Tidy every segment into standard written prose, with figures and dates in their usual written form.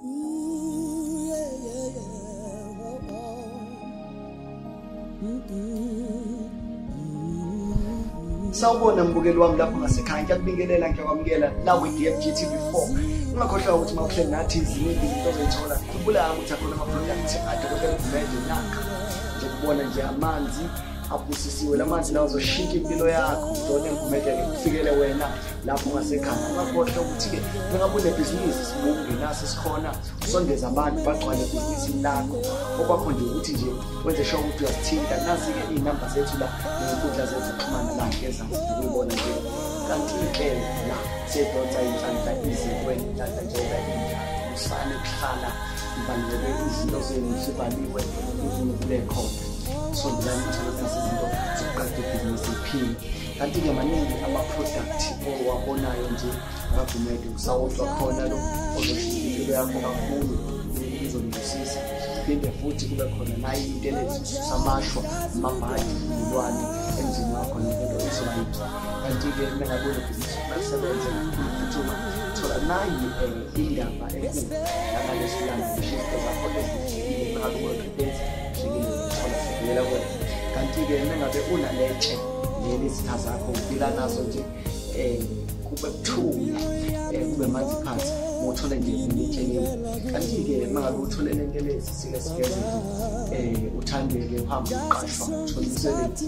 Ooh, yeah, yeah, yeah. Oh, oh. Mm-mm. Sawubona mbukeli wami lapho ngasekhaya, ngiyakubingelela, ngiyakwamukela la kwi-DMG TV4. Ungakhohlwa ukuthi uma uhleli nathi ziningi izinto ozoyithola. Khumbula ukuthi akhona ama-product adokotela Gumede nakha. Ngizokubona nje amanzi abusisiwe, la manzi lawa azoshintsha impilo yakho. Udokotela Gumede-ke kufikele wena lapho ngasekhaya. Ungakhohlwa ukuthi-ke mengabe unebhizinisi sibunge naso sikhona, usondeze abantu bagcwale ebhizinisini lakho. Okwakho nje ukuthi nje wenze sure ukuthi uyasithinta. Nazi-ke iy'namba zethu la ney'nkundla zethu zokuxhumana la ngezansi ukuyibona nje. Kanti-ke la siyedonsa inhlanhla izintweni, inhlanhla njengoba injalo. Usane kuhlala ivalelwe izinto zenu zivaliwe, uvule khona. Sondelani uthole nazi izinto zokuqeda ibhizinisi iphile. Kanti-ke maningi ama-product owabonayo nje akaGumede, usawodwa khona lo ozoshintsha impilo yakho kakhulu, izolungisisa. Phinde futhi kube khona nayo into elezi ususa amashwa, amabhadi, izilwane emzini wakho, nento izoba yinhle. Kanti-ke uma ngabe unebhizinisi ufuna lisebenze ngokuphuthuma, thola nayi indaba enkulu nangalesi langa, ngisho izinto zakho ezihlukile. Uma ngabe une-credence hlekile, thola sibuyela kuwena. Kanti-ke uma ngabe unaletshe leli izitha zakho uphila nazo nje, kube kuthula, kube manzi phansi, uthole nje ilitshe. Kanti-ke uma ngabe uthole lento lezi sike sigeze nje, uthandeke, uhambe uqashwa, uthole umsebenzi.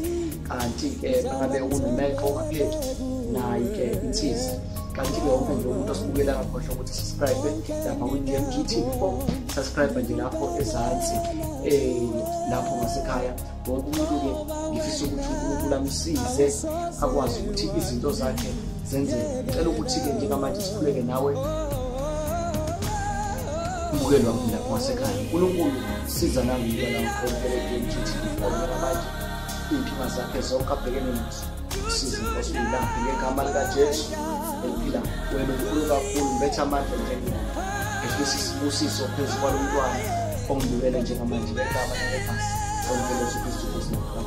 Kanti-ke uma ngabe unomehlo ongapheli, nayi-ke insiza. Kanti-ke wonke nje umuntu osibukela angakhohlwa ukuthi subscribe lapha kwi-DMG TV4, subscribe nje lapho ezansi, lapho ngasekhaya. Wonke umuntu-ke ngifisa ukuthi uNkulunkulu amsize akwazi ukuthi izinto zakhe zenzeke. Ngicela ukuthi-ke njengamanje sikhuleke nawe mbukeli wami lapho ngasekhaya. uNkulunkulu siza nami umntwana wakho DMG TV4 njengamanje, iy'nkinga zakhe zonke abhekene nazo, size Nkosi uyilaphe ngegama likaJesu eliphila. Wena unkulu kakhulu, mbethe amandla njengena, ehlisa isibusiso phezu kwalo mntwana ongibukele njengamanje ngegama nangegazi omvele Jesu Kristu Nkosi.